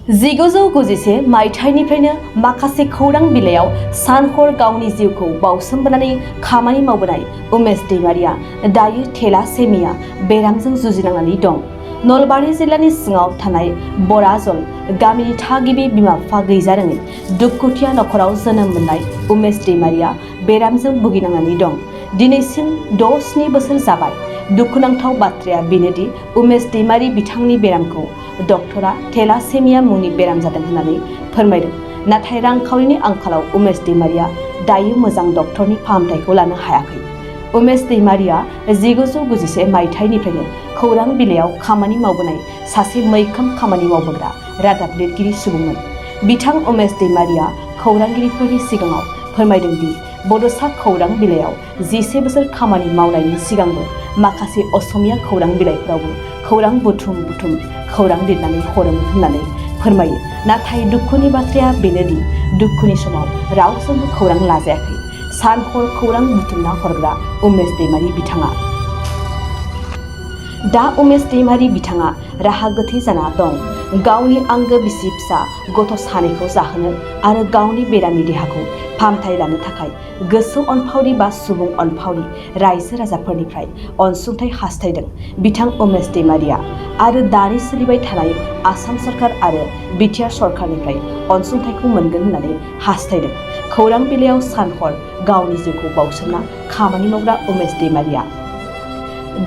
1991 मायथाइनिफ्रायनो माखासे खौरां बिलाइयाव सान-हर गावनि जिउखौ बावसोमबोनानै खामानि मावबोनाय उमेश दैमारिया दायो थेलासेमिया बेरामजों जुजिनांनानै दं। नलबारि जिल्लानि सिङाव थानाय बराजल गामिनि थागिबि बिमा-बिफा गैजारोङै दुखुथिया नखराव जोनोम मोननाय उमेश दैमारिया बेरामजों भुगिनांनानै दं। दिनैसिम 6-7 बोसोर जाबाय। दुखुनांथाव बाथ्राया बेनोदि उमेश दैमारि बिथांनि बेरामखौ डक्टरा थेलासेमिया मुंनि बेराम जादों होननानै फोरमायदों। नाथाय रांखावरिनि आंखालाव उमेश दैमारिया दायो मोजां डक्टरनि फाहामथायखौ लानो हायाखै। उमेश दैमारिया 1991 मायथाइनिफ्रायनो खौरां बिलाइयाव खामानि मावबोनाय सासे मैखोम खामानि मावबोग्रा रादाब लिरगिरि सुबुंमोन। बिथां उमेश दैमारिया खौरांगिरिफोरनि सिगाङाव फोरमायदों दि बड'सा खौरां बिलाइयाव 11 बोसोर खामानि मावनायनि सिगांबो माखासे असमिया खौरां बिलाइफोरावबो खौरां बुथुम खौरां लिरनानै हरोमोन होननानै फोरमायो। नाथाय दुखुनि बाथ्राया बेनोदि दुखुनि समाव रावजोंबो खौरां लाजायाखै सान-हर खौरां बुथुमना हरग्रा उमेश दैमारि बिथाङा। दा उमेश दैमारि बिथाङा राहा गोथे जाना दं। गावनि आंगो बिसि-फिसा गथ' सानैखौ जाहोनो आरो गावनि बेरामि देहाखौ फाहामथाय लानो थाखाय गोसो अनफावरि बा सुबुं अनफावरि रायजो राजाफोरनिफ्राय अनसुंथाइ हास्थायदों बिथां उमेश दैमारिया आरो दानि सोलिबाय थानाय आसाम सरकार आरो बिटिआर सरकारनिफ्राय अनसुंथाइखौ मोनगोन होननानै हास्थायदों। खौरां बिलाइयाव सान-हर गावनि जिउखौ बावसोमना खामानि मावग्रा उमेश दैमारिया।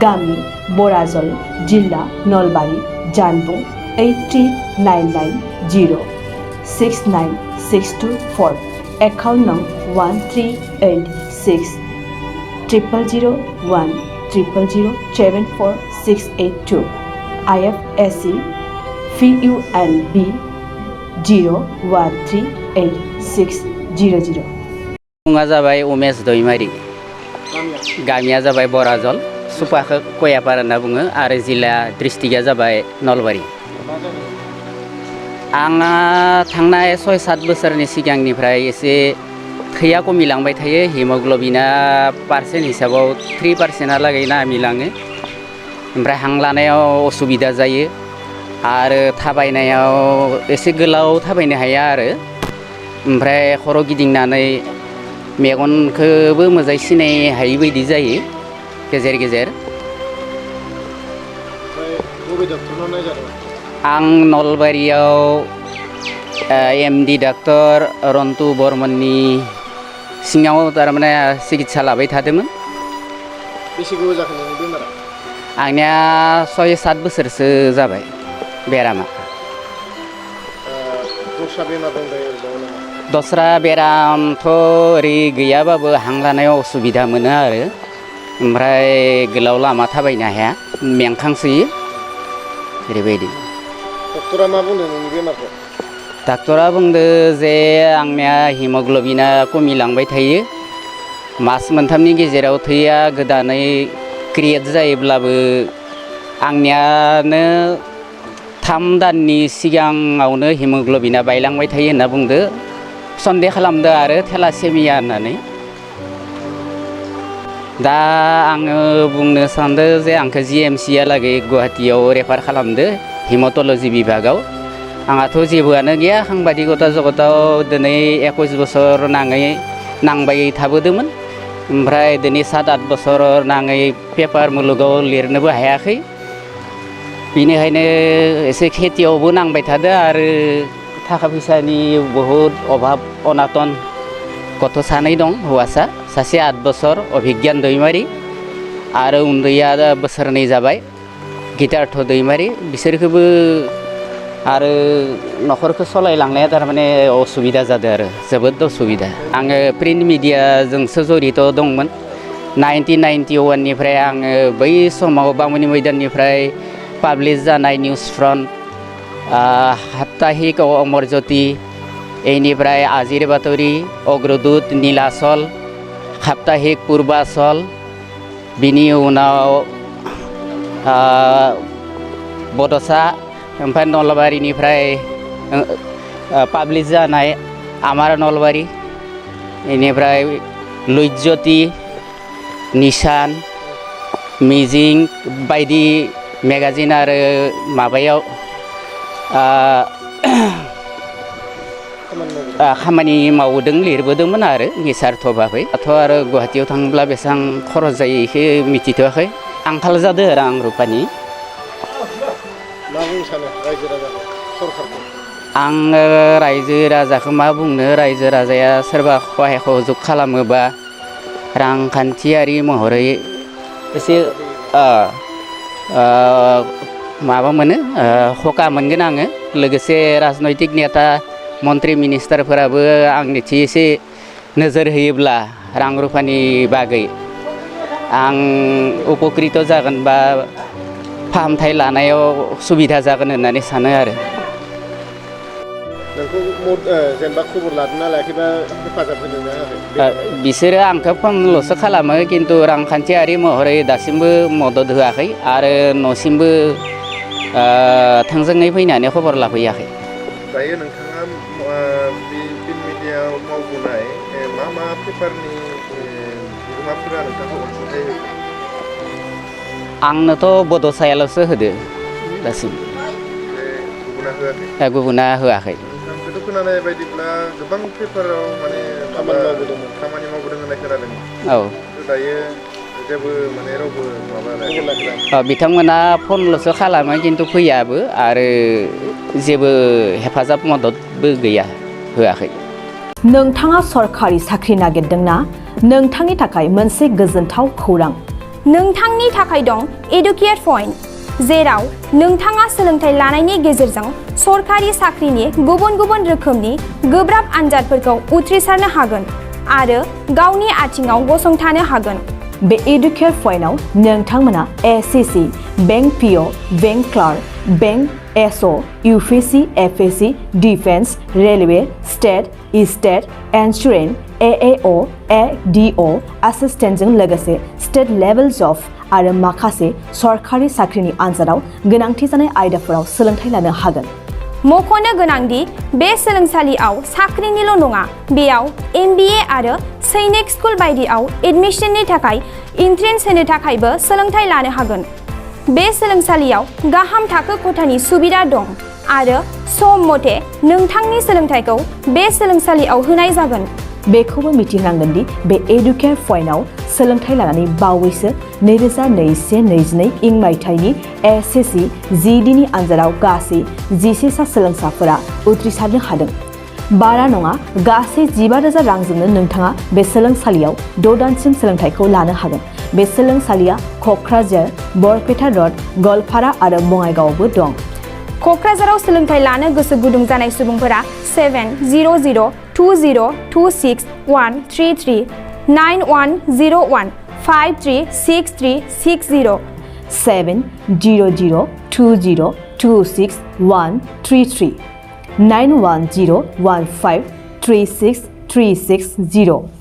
गामि बराजल, जिल्ला नलबारि, जानबुं 8399069624, एकाउन्ट नं 1386000100074682, IFSC PUNB 0138600। मुङा जाबाय उमेश दैमारि। गामिया जाबाय बराजल, सुपाखौ कयापार होनना बुङो आरो जिल्ला डिस्ट्रिक्टआ जाबाय नलबारि। आंहा थांनाय 6-7 बोसोरनि सिगांनिफ्राय एसे थैया खमिलांबाय थायो। हिमग्ल'बिना पारसेन्ट हिसाबाव 3% लागै नामिलाङो। ओमफ्राय हां लानायाव असुबिदा जायो आरो थाबायनायाव एसे गोलाव थाबायनो हाया आरो। ओमफ्राय खर' गिदिंनानै मेगनखौबो मोजाङै सिनाय हायि बायदि जायो गेजेर गेजेर। आं नलबारियाव MD डक्टर रन्टु बर्मननि सिङाव थारमाने सिकित्सा लाबाय थादोंमोन। बेसे गोबाव जाखो नोंनि बेमारा? आंनिया 6-7 बोसोरसो जाबाय बेरामा। दस्रा बेमार दंबायो नामा? दस्रा बेरामथ' ओरै गैयाबाबो हां लानायाव असुबिदा मोनो आरो। ओमफ्राय गोलाव लामा थाबायनो हाया, मेंखांसोयो ओरैबायदि। डक्टरा मा बुंदों नोंनि बेमारखौ? डक्टरा बुंदों जे आंनिया हिमग्ल'बिना खमिलांबाय थायो। मास मोनथामनि गेजेराव थैया गोदानै क्रियेट जायोब्लाबो आंनियानो 3 दाननि सिगाङावनो हिमग्ल'बिना बायलांबाय थायो होनना बुंदो। सन्देह खालामदो आरो थेलासेमिया होननानै। दा आङो बुंनो सानदों जे आंखौ GMC-यालागै गुवाहाटियाव रेफार खालामदो हेमाट'लजि बिभागाव। आंहाथ' जेबोआनो गैया। साংবাদিকতা जगताव दिनै 21 बोसोर नांबाय थाबोदोंमोन। ओमफ्राय दिनै 7-8 बोसोर नाङै पेपार मुलुगाव लिरनोबो हायाखै। बेनिखायनो एसे खेथियावबो नांबाय थादो आरो थाखा फैसानि बहुद अभाब अनाटन। गथ' सानै दं, हौवासा सासे 8 बोसोर अभिज्ञान दैमारि आरो उन्दैया बोसोरनै जाबाय गितार्थ दैमारि। बिसोरखौबो आरो न'खरखौ सालायलांनाया थारमाने असुबिदा जादों आरो जोबोद असुबिदा। आङो प्रिन्ट मिडियाजोंसो जड़ित दंमोन। 1991निफ्राय आङो बै समाव बामुनि मैदाननिफ्राय पाब्लिश जानाय निउस फ्रन्ट, साप्ताहिक अमर ज्योति, बेनिफ्राय आजिर बातरि, अग्रदूत, नीलाचल, साप्ताहिक पुर्बाचल, बिनि उनाव बड'सा, ओमफ्राय नलबारिनिफ्राय पाब्लिश जानाय आमार नलबारि, बेनिफ्राय लुइज्योति, निसान, मिजिं बायदि मेगाजिन आरो माबायाव खामानि मावदों लिरबोदोंमोन आरो निसारथ'बाखै दाथ' आरो गुवाहाटियाव थांब्ला बेसेबां खरस जायो बेखौ मिथिथ'वाखै आंखाल जादों रां रुपानि मा बुंनो सानो रायजो राजाखौ सरखारखौ आङो रायजो राजाखौ मा बुंनो रायजो राजाया सोरबा सहाय सहयोग खालामोबा रांखान्थियारि महरै एसे माबा मोनो सखा मोनगोन आङो लोगोसे राजनैतिक नेता मन्त्रि मिनिस्टारफोराबो आंनिथि एसे नोजोर होयोब्ला रां रुफानि बागै आं उपकृत जागोन बा फाहामथाय लानायाव सुबिदा जागोन होननानै सानो आरो नोंखौ जेनेबा खबर लादोंना लायाखैबा हेफाजाब होदों ना होआखै बिसोरो आंखौ फनल'सो खालामो खिन्थु रांखान्थियारि महरै दासिमबो मदद होआखै आरो न'सिमबो थोंजोङै फैनानै खबर लाफैयाखै दायो नोंथाङा बे प्रिन्ट मिडियायाव मावबोनाय मा पेपारनि बिगोमाफोरा नोंथांखौ अनसुंथाइ होयो आंनोथ' बड'सायाल'सो होदो दासिम गुबुना होआखै गुबुना होआखै नोंथांखौथ' खोनानाय बायदिब्ला गोबां पेपाराव माने खामानि मावबोदों होननाय खोनादों औ दायो जेबो माने रावबो माबा बिथांमोना फनल'सो खालामो खिन्थु फैयाबो आरो जेबो हेफाजाब मददबो गैया होआखै नोंथाङा सरखारि साख्रि नागिरदोंना नोंथांनि थाखाय मोनसे गोजोनथाव खौरां नोंथांनि थाखाय दं एडुकेट पइन्ट जेराव नोंथाङा सोलोंथाइ लानायनि गेजेरजों सरखारि साख्रिनि गुबुन गुबुन रोखोमनि गोब्राब आनजादफोरखौ उथ्रिसारनो हागोन आरो गावनि आथिङाव गसंथानो हागोन बे एडुकेट पइन्टआव नोंथांमोना SSC bank PO bank clerk bank SO UPSC FSC defence railway state insurance AAO ADO एसिस्टेन्टजों लोगोसे स्टेट लेभेल जब आरो माखासे सरखारि साख्रिनि आनजादाव गोनांथि जानाय आयदाफोराव सोलोंथाइ लानो हागोन मख'नो गोनांदि बे सोलोंसालियाव साख्रिनिल' नङा बेयाव MBA आरो सैनिक स्कुल बायदियाव एडमिशननि थाखाय एन्ट्रेन्स होनो थाखायबो सोलोंथाइ लानो हागोन बे सोलोंसालियाव गाहाम थाखो खथानि सुबिदा दं आरो सम मथे नोंथांनि सोलोंथाइखौ बे सोलोंसालियाव होनाय जागोन बेखौबो मिथिनांगोन दि बे एडुकेट पइन्टआव सोलोंथाइ लानानै बावैसो 2021-22 इं मायथाइनि एसएससि जिडिनि आनजादाव गासै 11 सा सोलोंसाफोरा उथ्रिसारनो हादों बारा नङा गासै 15,000 रांजोंनो नोंथाङा बे सोलोंसालियाव 6 दानसिम सोलोंथाइखौ लानो हागोन बे सोलोंसालिया क'क्राझार बरपेटा रड गवालपारा आरो बङाइगावआवबो दं क'क्राझाराव सोलोंथाइ लानो गोसो गुदुं जानाय सुबुंफोरा 70020261133 9101 536360 70020261133 9101536360